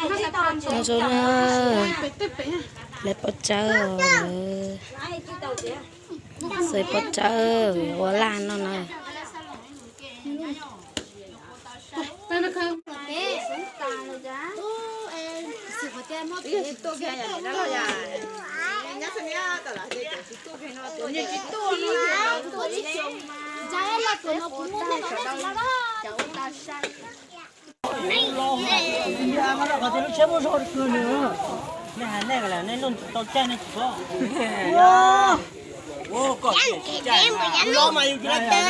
Noj zoo na, lawv pov tsawb, xaws pov tsawb ua laj no na. Nej hais nej lawm, nej noj tsis tau caij nej tsis paub. Los mas yus tsis laib caij,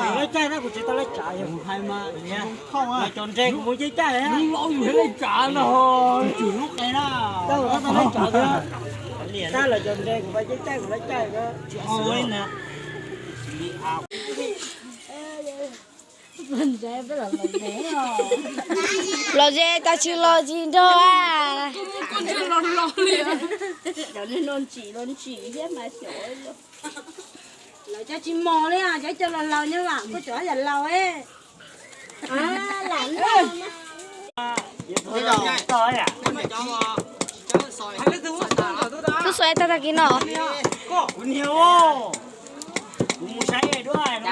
yus laib caij na, kuv tsis tau laib tsav, yus hais mas cov nres kuv mus caij caij, yus laib tsav no, tsis lub qe na, tau laib tsav, tab lawm cov nres kuv mus caij caij, kuv laib caij tsis tau na. Los ze tau tsis los tsis nrog a. Lawv cov tsis mos li, cov cov laus laus nyob vam kuj cov yam laus e. Tub Xuav tag tag kis no. Kuv niag, kuv mus saib duab,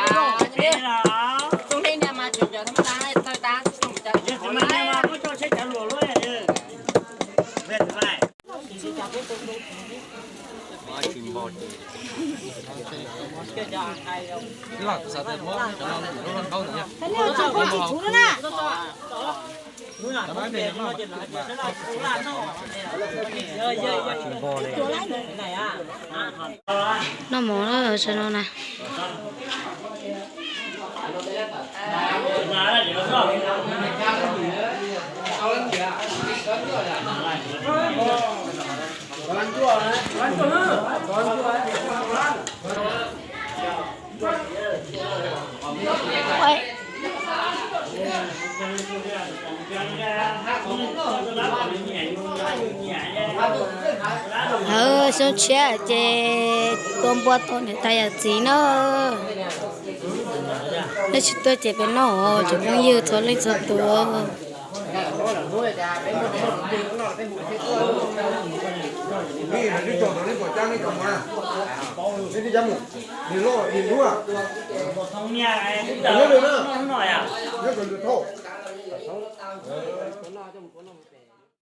Noj mov sawv no na. Xyoo tshiab ces tua npua tua niam tais yawm txiv na. Nej tsis tuaj ces peb noj, tsoom phooj ywg txhua leej txhua tus.